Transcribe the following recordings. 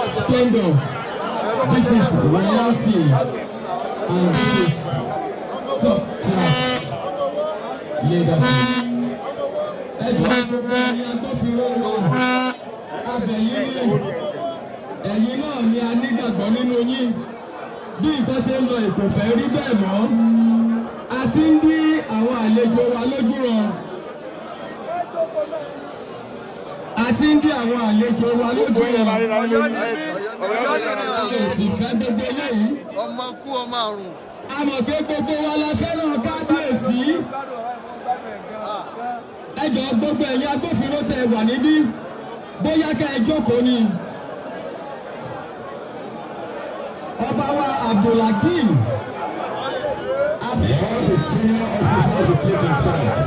Splendor. This is royalty and this is top class leadership. Ẹ jọ̀ọ́, gbogbo ẹ̀yin agbófinró wa, a bẹ̀ yín ní, ẹ̀yin náà ni a nígbàgbọ́ nínú yín. Bí nǹkan ṣe ń lọ, kò fẹ́ rí bẹ́ẹ̀ mọ́. A ti ń dí àwọn àlejò wa lójú rọ. A ti ń dí àwọn àlejò wa lójú rọ. A ò sì fẹ́ gbogbo eléyìí. Ọmọ kú, ọmọ àrùn. A mọ̀ pé gbogbo wa la fẹ́ràn kábíyèsí. Ẹ jọ̀ọ́, gbogbo ẹ̀yin agbófinró tẹ́ wà níbí, bóyá ká ẹ jókòó ni. Ọba wa Abdulhakeem All the senior officers will take in charge.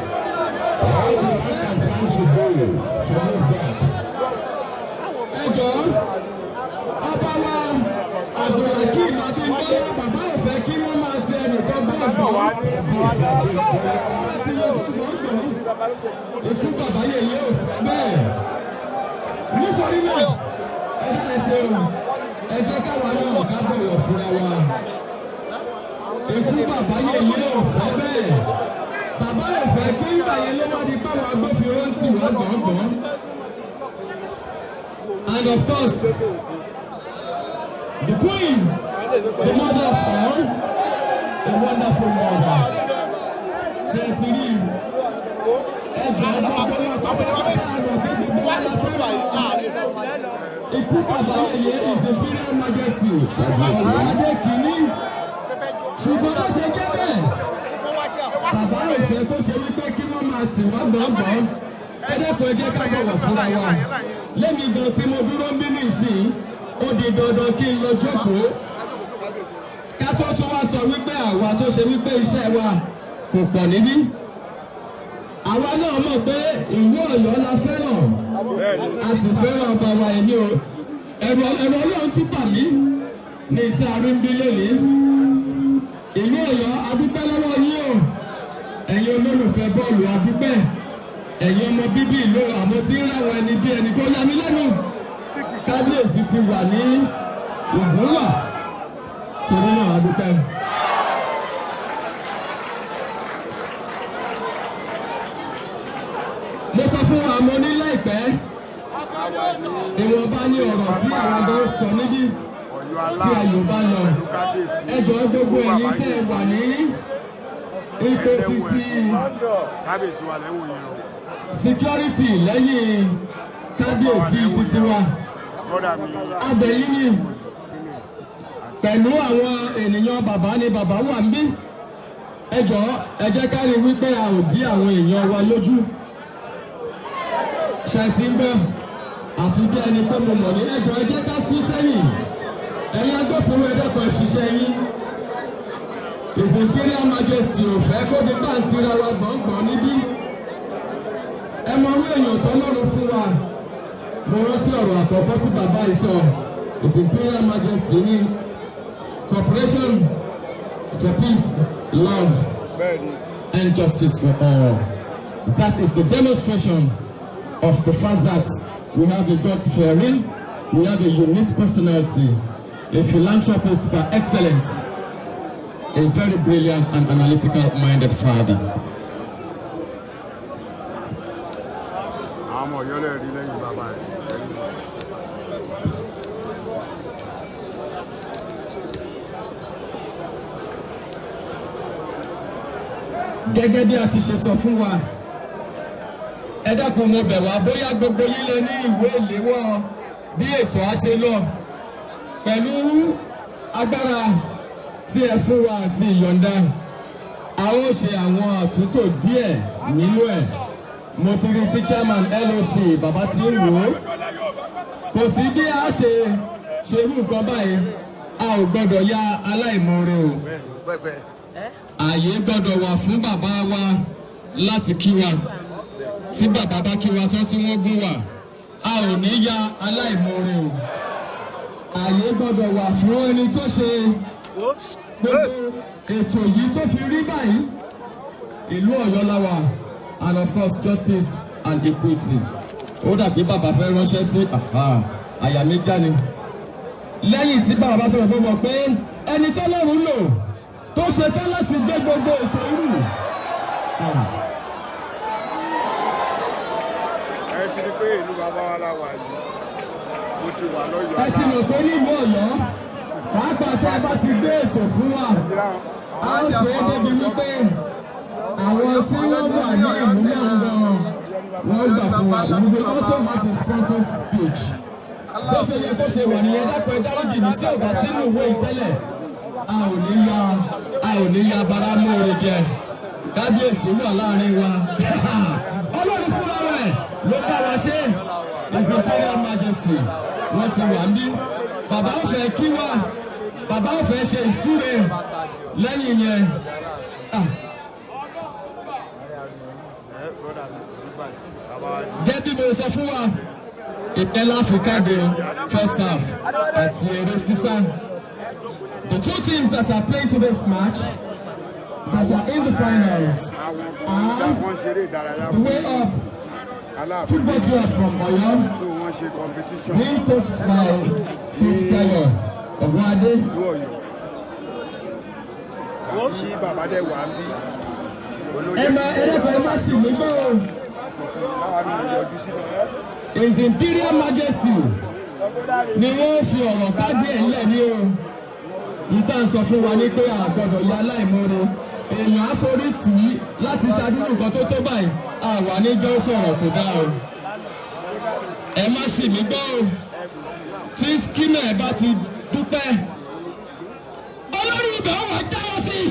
All the rank and file should go, should move back. Ẹ jọ̀ọ́, ọba wa Abdulhakeem Abímbọ́lá, bàbá ò fẹ́ kí wọ́n máa ti ẹnìkan gbọ̀ngbọ̀n. Ikú bàbá yèyé ò fẹ́ bẹ́ẹ̀. Nítorí náà, ẹ dá ẹ ṣeun, ẹ jẹ́ káwa náà ká bọ̀wọ̀ fúnra wa. Ikú bàbá yèyé ò fẹ́ bẹ́ẹ̀. Bàbá ò fẹ́ kí ń gbà yẹn ló wá di báwọn agbófinró ń tì wá gbọ̀ngbọ̀n. And of course, the queen, the mother of all, a wonderful mother. Ṣé ẹ ti rí i? Ẹ jọ̀ọ́, gbogbo wa pátápátá, àmọ̀ pé gbogbo wa la fẹ́ràn ikú bàbá yèyé, His Imperial Majesty Ọ̀rọ̀adé kìíní. Ṣùgbọ́n bó ṣe jẹ́ bẹ́ẹ̀, bàbá ò fẹ́ kó ṣe wípé kí wọ́n máa tì wá gbọ̀ngbọ̀n. Ẹ dẹ́kun, ẹ jẹ́ ká bọ̀wọ̀ fúnra wa. Lẹ́mi gan tí mo dúró ń bí nísìnyí, ó di dandan kí n lọ jókòó. Ká tó tún wá sọ wípé àwa tó ṣe wípé iṣẹ́ wa kò pọ̀ níbí. Àwa náà mọ̀ pé ìlú Ọ̀yọ́ la fẹ́ràn, a sì fẹ́ràn ọba wa. Ẹ̀mí o, ẹ̀rù Ọlọ́run tún bà mí ní tí a rí ń bí lónìí. Ìlú Ọ̀yọ́, adúpẹ́ lọ́wọ́ yín o. Ẹ̀yin olólùfẹ́ bọ́ọ̀lù, adúpẹ́. Ẹ̀yin ọmọ bíbí ìlú, àmọ́ tí ń ráwọn ẹni bí ẹni tó yà mí lẹ́nu. Kábíyèsí ti wà ní ìgúnwà, torí náà adúpẹ́. Mo sọ fún wa, mo ní láìpẹ́, ìwọ̀nba ní ọ̀rọ̀ tí àwọn ọmọ ń sọ níbí tí ayò bá lọ. Ẹ jọ̀ọ́, gbogbo ẹ̀yin tẹ́ ẹ wà ní ipò títí Kábíyèsí wa lẹ́wọ̀n yẹn o. security lẹ́yìn kábíyèsí títí wa, Brother mi. A bẹ̀ yín ni, pẹ̀lú àwọn ènìyàn bàbá ni bàbá wà ń bí. Ẹ jọ̀ọ́, ẹ jẹ́ ká rí wípé a ò dí àwọn èèyàn wa lójú. Ṣe ti ń gbọ́? Àfi bí ẹni pé mo mọ̀ ní. Ẹ jọ̀ọ́, ẹ jẹ́ ká sún sẹ́yìn. Ẹ̀yin agbófinró, ẹ dẹ́kun, ẹ ṣiṣẹ́ yín. His Imperial Majesty ò fẹ́ kó di pàǹtí ra wa gbọ̀ngbọ̀n níbí. Ẹ mọ orí èèyàn tọ́lọ́run fún wa. Mo rántí ọ̀rọ̀ àkọ́kọ́ tí bàbá yìí sọ. His Imperial Majesty ní cooperation for peace, love and justice for all. That is the demonstration of the fact that we have a God-fearing, we have a unique personality, a philanthropist by excellence, a very brilliant and analytical-minded father. Àwọn ọmọ Ọ̀yọ́ lè rí lẹ́yìn bàbá rẹ̀. Gẹ́gẹ́ bí a ti ṣe sọ fún wa, ẹ dákun, mo bẹ̀ wá, bóyá gbogbo yín lè ní ìwé ìléwọ́ bí ètò á ṣe lọ pẹ̀lú agbára tí ẹ fún wa àti ìyọ̀ǹda, a ó ṣe àwọn àtúntò díẹ̀ nínú ẹ̀. Mo ti rí tí chairman LOC, bàbá tí ń wò ó. Kò sí bí a ṣe ṣerú nǹkan báyìí, a ò gbọ́dọ̀ ya aláìmoore o. Ààyè gbọ́dọ̀ wà fún bàbá wa láti kí wa. Tí bàbá bá kí wa tán, tí wọ́n gún wa, a ò ní ya aláìmoore o. Ààyè gbọ́dọ̀ wà fún ẹni tó ṣe gbogbo ètò yìí tó fi rí báyìí. Ìlú Ọ̀yọ́ la wà, and of course, justice and equity. Ó dàbí bàbá fẹ́ ránṣẹ́ sí àyà mi já ni. Lẹ́yìn tí bàbá sọ̀rọ̀ fún mọ̀ pé ẹni tó lọ́rùn lò tó ṣe tán láti gbé gbogbo ètò irú. Ẹ ti rí pé ìlú bàbá wa la wà yìí, mo ti wà lọ́yọ̀ọ́. Ẹ ti mọ̀ pé nílùú Ọ̀yọ́ pàápàá, tí a bá ti gbé ètò fún wa, a ó ṣe é débi wípé àwọn tí wọ́n wà ní ìlú náà gan, wọ́n gbà fún wa. We will also have the sponsor speech. Bó ṣe yẹ kó ṣe wà nìyẹn. Dápẹ́ dáríjì ní tí ò bá sínú ìwé ìtẹ́lẹ̀. A ò ní ya bara móore jẹ. Kábíyèsí wà láàrin wa. Ọlọ́run fúnra rẹ̀ ló bá wa ṣe. His Imperial Majesty, wọ́n ti wà ní. Bàbá ó fẹ́ kí wa, bàbá ó fẹ́ ṣe ìsúre lẹ́yìn yẹn. Ah, Ẹ brother mi, nígbà bàbá wa. Gẹ́gẹ́ bí mo sọ fún wa, ìpẹ́ láfikáde first half àti eré sísá. The two teams that are playing today's match, that are in the finals, Àwọn are wọ́n ṣeré ìdárayá The Way Up Aláàfin. Football Club from Oyo, So wọ́n ṣe competition being coached by Coach Tayo Ogunade. Ìlú Ọ̀yọ́ tí bàbá dẹ̀ wà ń bí olóyè. Ẹ máa ẹlẹ́kọ̀ọ́, ẹ má ṣì mí gbọ́ o. Káwa náà yọjú síbẹ̀. His Imperial Majesty ni wọ́n fi ọ̀rọ̀ káàdì ẹ̀ ńlẹ̀ ní o. Ìta ń sọ fún wa ní pé a gbọ́dọ̀ ya aláìmoore. Èèyàn á forí tì í láti ṣàdúró nǹkan tó tó báyìí. Àwa ní jọ́ sọ̀rọ̀ kò dáa o. Ẹ má ṣì mí gbọ́ o. Tí skimẹ̀ bá ti dúpẹ́, olórí ibẹ̀ wà jáwọ́ sí i.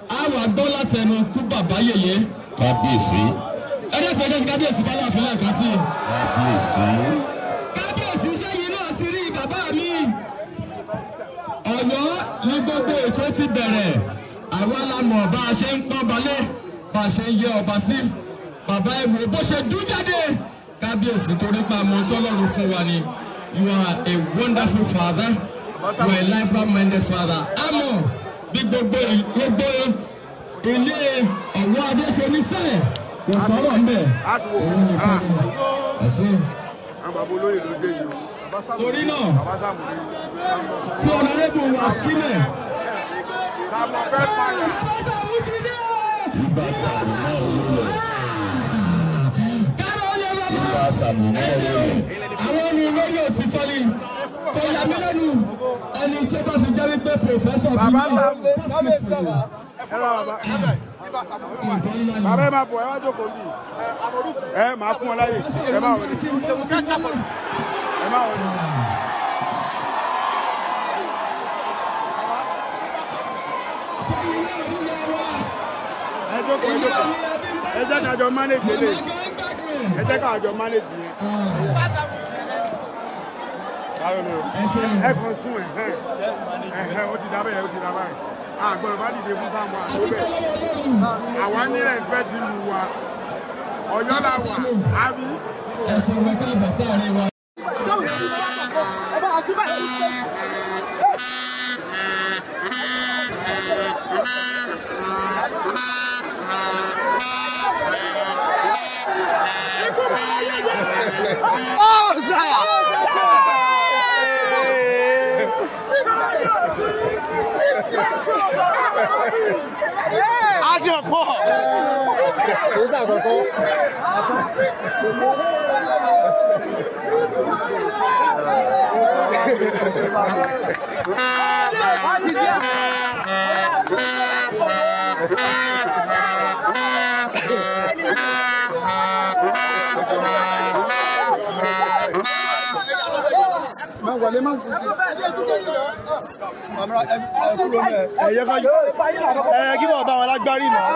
A wà gbọ́ láti ẹnu kú bàbá yèyé. Kábíyèsí. Ẹ dẹ́ fẹ́ jẹ́ kábíyèsí bá láàfin lẹ́ẹ̀kan sí i. Kábíyèsí. Kábíyèsí, sẹ́yìn náà ti rí bàbá mi. Ọ̀yọ́ ní gbogbo ètò ti bẹ̀rẹ̀. Àwa la mọ̀ bá a ṣe ń pọ́n balẹ̀, bá a ṣe ń yẹ ọba sí. Bàbá, ẹ wò bó ṣe dún jáde. Kábíyèsí, torí pa àmọ́ tọ́lọ́run fún wa ni. You are a wonderful father. You are a liberal minded father. Àmọ́ bí gbogbo ilé ọ̀wọ́ adé ṣe ní sẹ́ẹ̀, kò sọ̀rọ̀ ń bẹ̀. Òun nìkan ni. Ẹ ṣé. Àwọn bàbá olóyè ló dé yìí o. Torí náà, Bàbá Sàmù ní. tí honourable wa skimẹ̀. Sàmù fẹ́ pààyàn. Ibà Sàmù náà wúlò. Káàró yẹ bàbá. Ibà Sàmù náà Ẹ ṣé o. wúlò. Àwọn ẹni lórí òtítọ́ ni. Kò yà mí lẹ́nu. Ẹni tí ó bá fi jẹ́ wípé professor fi Bàbá ní Sàmù. Ẹ bá bàbá. Nǹkan ńlá ni. Bàbá, ẹ máa bọ̀, ẹ wá jókòó sí. Ẹ máa fún ọ láyè. Ẹ máa wọlé. Ẹ máa wọlé. Ṣé ilé ìlú yà wá? Ẹ jókòó, ẹ jókòó. Ẹ jẹ́ ká jọ manage Màmá eléyìí. gan gbádùn. Ẹ jẹ́ ká jọ manage yẹn. Báwo ni o? Ẹ ṣeun. Ẹ kàn sún ẹ̀ hẹ́n. Ẹ̀hẹ́n, ó ti dá bẹ́ẹ̀, ó ti dá báyìí. Àgbọ̀dọ̀ bá dìde fún Sàmù àtó Adúpẹ́ bẹ́ẹ̀. lọ́wọ́ Ọlọ́run. Àwa ní respect ìlú wa. Ọ̀yọ́ la wà. Àbí? Ẹ ṣeun, ẹ káàbọ̀ sáàrin wa. Oh, Zaya! A ti pọ̀. Kò sàkọ́kọ́. Má wọlé má sì. Ẹ yẹ ká ẹ kí bọ̀ bá wọn lágbárí náà.